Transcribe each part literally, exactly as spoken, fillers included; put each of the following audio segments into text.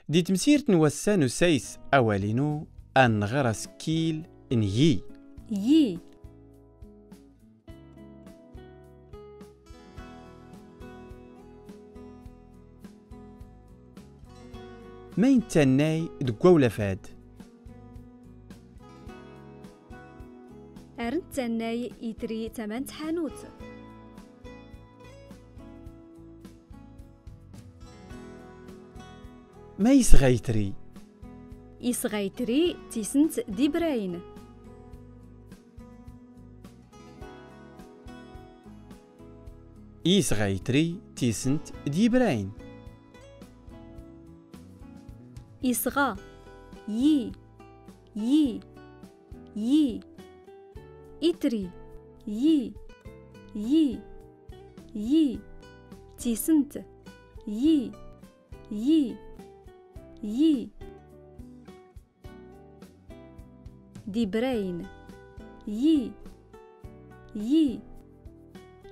Di temsirt n wass-a n usayes awal-inu, ad nɣer asekkil n yi. Yi. Ma i nettannay deg wawlaf-ad? Ar nettannay Itri tama n tḥanut. Ma isɣa Itri? Isɣa Itri tisent d ibrayen. Isɣa Itri tisent d ibrayen. Isɣa. Yi. Yi. Yi. Itri. Yi. Yi. Yi. Tisent. Yi. Yi. Yi. D ibrayen. Yi. Yi.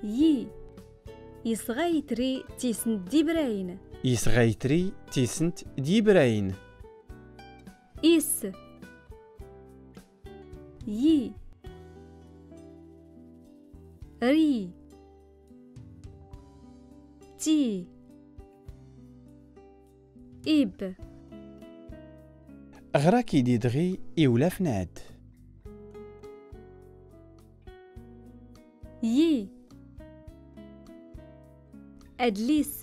Yi. Isɣa Itri tisent d ibrayen. Isɣa Itri tisent d ibrayen. Is. Yi. Ri. Ti. Ib. Ɣer akid-i dɣi iwlaf-ad. Yi. Adlis.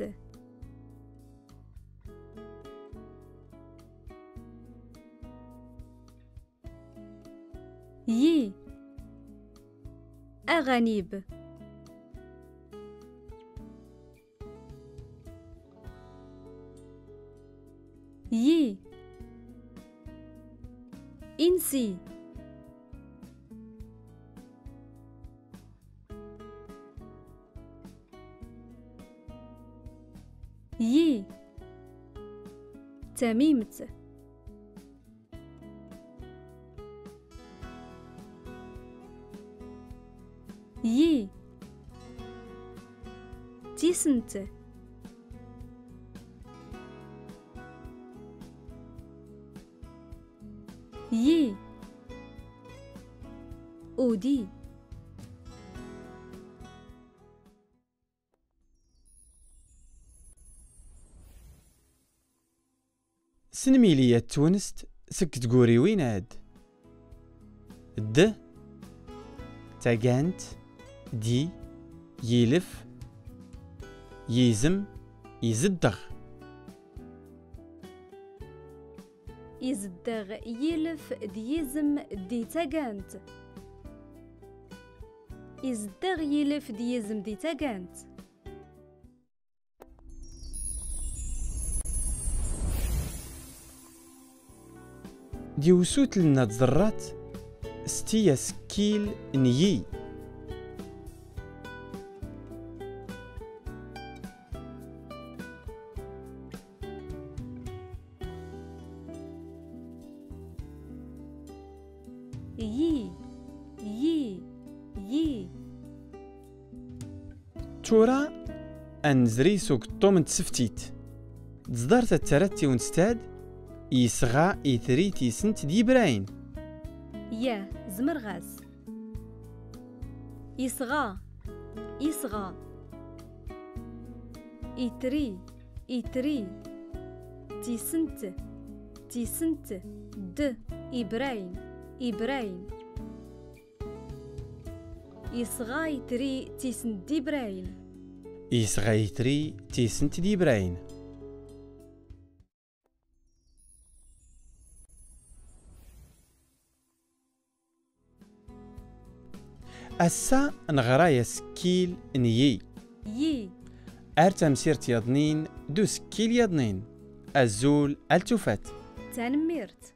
Yi. Aɣanib. Yi. Insi. Yi. Tamimt. Yi. Tisent. Yi. Udi. Snmili yat twinst seg tguriwin-ad. D, tagant, di, yilef, yizem, izeddeɣ. Izeddeɣ yilef d yizem di tagant. Izeddeɣ yilef d yizem di tagant. Di usutel-nna tẓerrat, sti asekkil n yi. Yi, yi, yi. Tura, ad nezri s ugeṭṭum n tseftit. Tẓdart ad tara tiwinst-ad, isɣa itri tisent d yibrayen. Yah, zemreɣ-as. Isɣa, isɣa. Itri, itri. Tisent, tisent. D, ibrayen, ibrayen. Isɣa itri tisent d ibrayen. Isɣa itri tisent d ibrayen. Ass-a neɣra asekkil n yi. Yi. Ar tamsirt yaḍnin d usekkil yaḍnin. Azul, ar tufat. Tanemmirt.